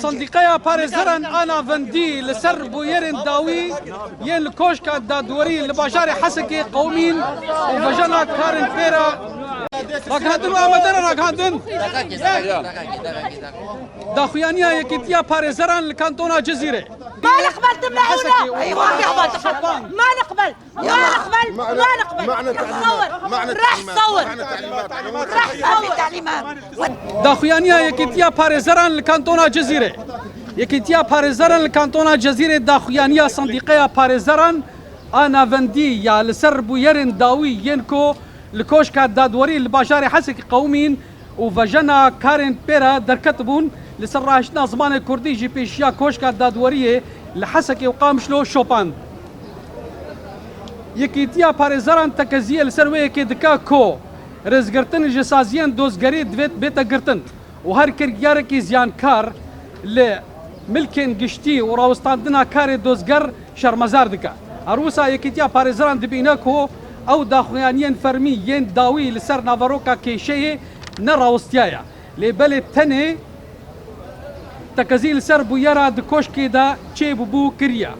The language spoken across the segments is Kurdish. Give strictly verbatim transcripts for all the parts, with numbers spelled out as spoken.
Sendîqeya parêzeran a navendî li ser bûyerên dawî yên li Koşka Dadwerî li bajarê Hesekê qewimîn û vejena karên pê re ragihandin û amade re ragihandin. Daxuyaniya Yekîtiya Parêzeran li Kantona Cizîrê. ما نقبل تمنعونا. أيوة. ما نقبل. ما نقبل. ما نقبل. ما نقبل. معنى تعليمات. معنى تعليمات. معنى تعليمات. Daxuyaniya Yekîtiya Parêzeran li Kantona Cizîrê. Yekîtiya Parêzeran li Kantona Cizîrê daxuyaniya Sendîqeya Parêzeran a navendî ya li ser bûyerên dawî yên ku li Koşka Dadwerî li bajarê Hesekê qewimîn û vejena karên pê re derketibûn, li ser rahiştina zimanê kurdî ji pêşiya Koşka Dadweriyê li Hesekê û Qamişlo şopand. Yekîtiya parêzeran tekeziyê li ser wê yekê dike ku rêzgirtin ji saziyên dozgerî divêt bête girtin û her kiryarekî ziyankar li milkên giştî û rawestandina karê dozger şermezar dike. Her wisa Yekîtiya Parêzeran dibîne ku ew daxuyaniyên fermî yên dawî li ser naveroka kêşeyê nerawestiyaye. Lê belê tenê tekezî li ser bûyera di koşkê de çêbûbû kiriye.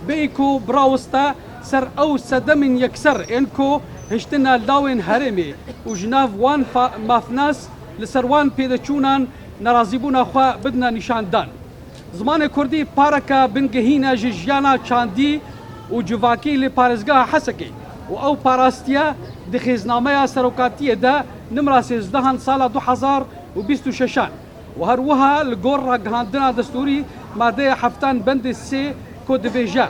Bêyî ku birawiste ser ew sedemên yekser ên ku hiştina lawên herêmê û ji nav wan fa-, mafnas li ser wan pêdeçûnan nerazîbûna xwe bidine nîşandan. Zimanê kurdî pareke bingehîn e ji jiyana çandî û civakî li parêzgeha Hesekê û ew parastiye di xêznameya serokatiyê de nimra sêzdehan sala du hezar û bîst û şeşan û her wiha li gor ragihandina destûrî madeya heftan bendê sê ku dibêje,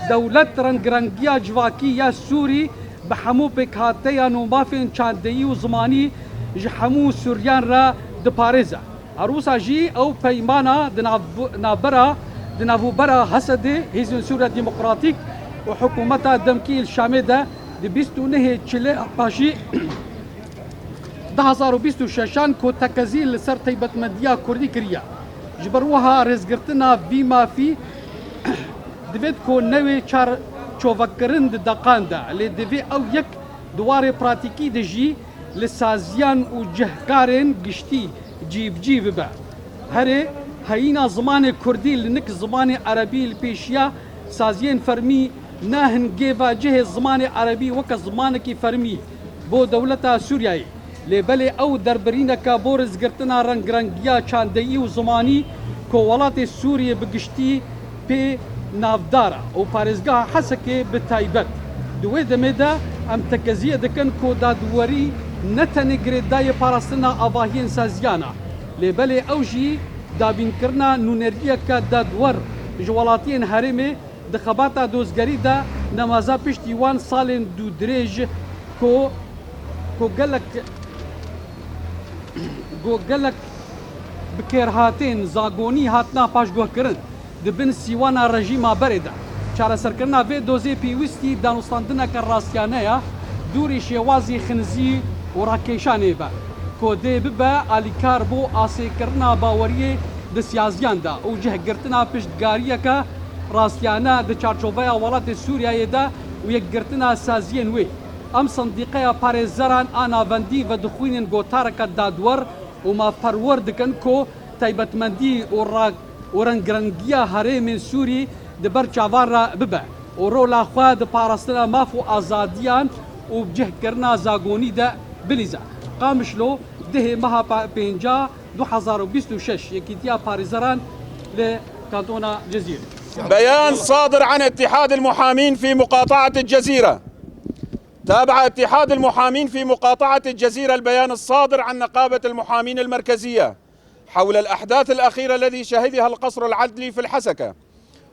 dewlet rengrengiya civakî ya Sûrî bi hemû pêkhateyan û mafên çandeyî û zimanî ji hemû Sûriyan re diparêze. Her wisa jî ew peymana di nav-, navbera, di navbera Hesedê, Hêzên Sûriya Demokratîk û Hikûmeta Demkî li Şamê de di bîst û nehê Çilê Paşî du hezar û bîst û şeşan ku tekezî li ser taybetmendiya kurdî kiriye. Ji ber wiha rêzgirtina vî mafî divêt ku newê çarçovekirin di deqan de, lê divê ew yek di warê pratîkî de jî li saziyan û cihkarên giştî cî bi cî bibe. Herê heyîna zimanê kurdî li nik zimanê erebî li pêşiya saziyên fermî ne hingê ve cihê zimanê erebî weke zimanekî fermî bo dewleta Sûriyeyê. Lê belê ew derbirîneke bo rêzgirtina rengrengiya çandeyî û zimanî ku welatê Sûriyê bi giştî pê navdar e û parêzgeha Hesekê bi taybet. Di wê demê de em tekeziyê dikin ku dadwerî ne tenê girêdayê parastina avahiyên saziyan e, lê belê ew jî dabînkirina nûnergiyeke dadwer ji welatiyên herêmê di xebata dozgerî de nemaze piştî wan salên dûdirêj ku, ku gelek, ku gelek bikêrhatên zagonî hatina paşguhkirin di bin sîwana rejîma berê de. Çareserkirina vê dozê pêwîstî danûstandineke rastiyane ye, dûrî şêwazî xinzî û rakêşanê be, ku dê bibe alîkar bo asêkirina baweriyê di siyaziyan de û cihgirtina piştgariyeke rastiyane di çarçoveya welatê Sûriyeyê de û yekgirtina saziyên wê. Em sendîqeya parêzeran a navendî vedixwînin gotareke dadwer û mafperwer dikin ku taybetmendî û ra-, û rengrengiya herêmên Sûrî di ber çavan re bibe û rola xwe di parastina maf û azadiyan û cihkirina zagonî de bilîze. Qamişlo, dehê meha pa-, pênca du hezar û bîst û şeş, Yekîtiya Parêzeran li Kantona Cizîrê. بيان صادر عن اتحاد المحامين في مقاطعة الجزيرة. تابع اتحاد المحامين في مقاطعة الجزيرة البيان الصادر عن نقابة المحامين المركزية حول الأحداث الأخيرة الذي شهدها القصر العدلي في الحسكة،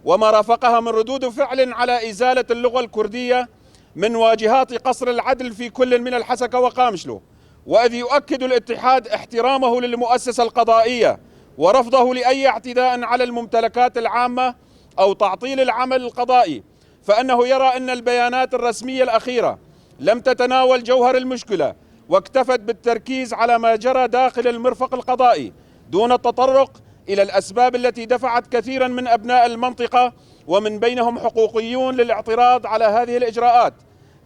وما رافقها من ردود فعل على إزالة اللغة الكردية من واجهات قصر العدل في كل من الحسكة وقامشلو. وإذ يؤكد الاتحاد احترامه للمؤسسة القضائية ورفضه لأي اعتداء على الممتلكات العامة أو تعطيل العمل القضائي، فإنه يرى أن البيانات الرسمية الأخيرة لم تتناول جوهر المشكلة، واكتفت بالتركيز على ما جرى داخل المرفق القضائي دون التطرق إلى الأسباب التي دفعت كثيرا من أبناء المنطقة، ومن بينهم حقوقيون، للاعتراض على هذه الإجراءات.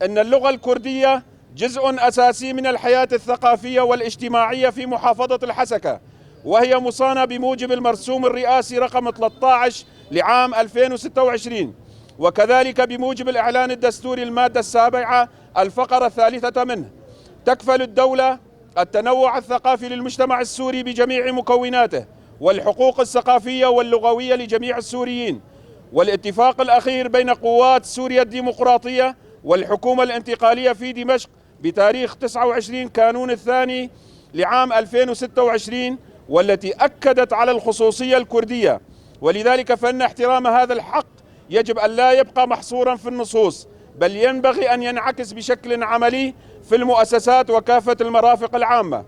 إن اللغة الكردية جزء أساسي من الحياة الثقافية والاجتماعية في محافظة الحسكة، وهي مصانة بموجب المرسوم الرئاسي رقم ثلاثة عشر لعام ألفين وستة وعشرين، وكذلك بموجب الإعلان الدستوري المادة السابعة الفقرة الثالثة منه، تكفل الدولة التنوع الثقافي للمجتمع السوري بجميع مكوناته، والحقوق الثقافية واللغوية لجميع السوريين، والاتفاق الأخير بين قوات سوريا الديمقراطية والحكومة الانتقالية في دمشق بتاريخ تسعة وعشرين كانون الثاني لعام ألفين وستة وعشرين، والتي أكدت على الخصوصية الكردية. ولذلك فإن احترام هذا الحق يجب أن لا يبقى محصورا في النصوص، بل ينبغي أن ينعكس بشكل عملي في المؤسسات وكافة المرافق العامة.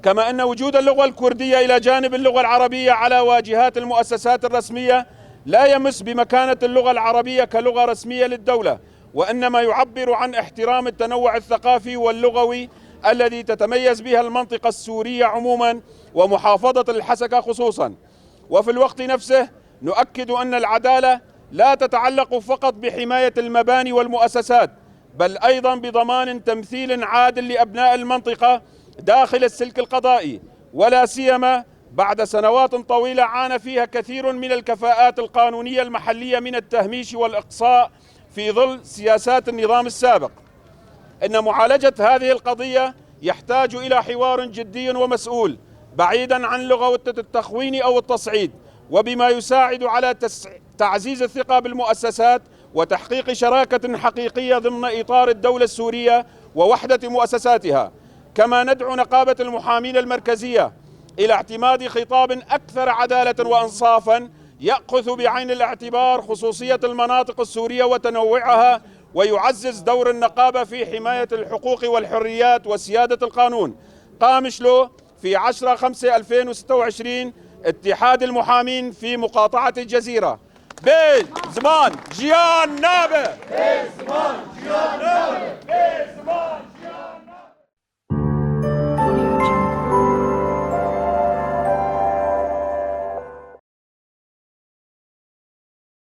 كما أن وجود اللغة الكردية إلى جانب اللغة العربية على واجهات المؤسسات الرسمية لا يمس بمكانة اللغة العربية كلغة رسمية للدولة، وإنما يعبر عن احترام التنوع الثقافي واللغوي الذي تتميز بها المنطقة السورية عموما ومحافظة الحسكة خصوصا. وفي الوقت نفسه نؤكد أن العدالة لا تتعلق فقط بحماية المباني والمؤسسات، بل أيضا بضمان تمثيل عادل لأبناء المنطقة داخل السلك القضائي، ولا سيما بعد سنوات طويلة عانى فيها كثير من الكفاءات القانونية المحلية من التهميش والإقصاء في ظل سياسات النظام السابق. إن معالجة هذه القضية يحتاج إلى حوار جدي ومسؤول، بعيدا عن لغة التخوين أو التصعيد، وبما يساعد على تس-، تعزيز الثقة بالمؤسسات وتحقيق شراكة حقيقية ضمن إطار الدولة السورية ووحدة مؤسساتها. كما ندعو نقابة المحامين المركزية إلى اعتماد خطاب أكثر عدالة وإنصافا، يأخذ بعين الاعتبار خصوصية المناطق السورية وتنوعها، ويعزز دور النقابة في حماية الحقوق والحريات وسيادة القانون. قامشلو، في عشرة خمسة ألفين وستة وعشرين، اتحاد المحامين في مقاطعة الجزيرة. بێ زمان ژیان نابێ. بێ زمان ژیان نابێ. بێ زمان